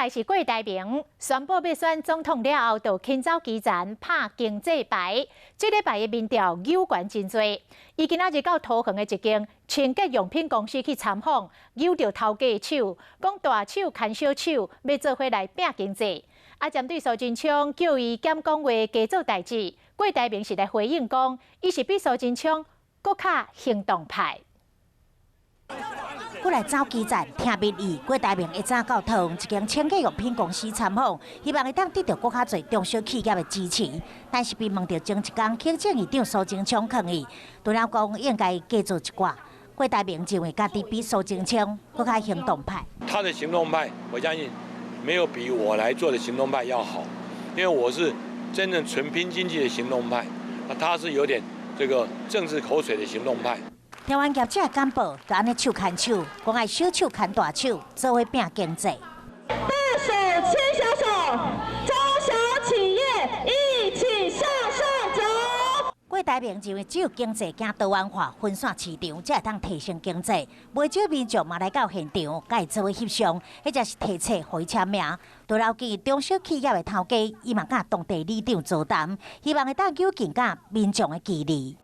來是郭台銘宣布欲選總統了後，就緊走基層拍經濟牌。這禮拜的民調扭懸真濟。伊今仔日到桃園的一間清潔用品公司去參訪，搝著頭家的手，講大手牽小手，欲做伙來拚經濟。啊，針對蘇貞昌叫伊減講話、加做代誌，郭台銘是來回應講，伊是比蘇貞昌閣較行動派。過來走基層聽民意，郭台銘一早到桃園一間清潔用品公司參訪，希望會當得著閣較濟中小企業的支持。但是被問著前一工行政院長蘇貞昌抗議，除了講應該加做一寡。郭台銘認為家己比蘇貞昌閣較行動派。他的行動派，我相信沒有比我來做的行動派要好，因為我是真正純拼經濟的行動派，啊，他是有點這個政治口水的行動派。台灣業者的簡報就按呢手牽手，講愛小手牽大手，做伙拚經濟。大手牽小手，中小企業一起向上走。郭台銘認為，只有經濟行多元化、分散市場，才會當提升經濟。袂少民眾嘛來到現場，共伊做伙翕相，或者是提冊予伊簽名。除了見中小企業的頭家，伊嘛佮當地里長座談，希望會當扭緊佮民眾的距離。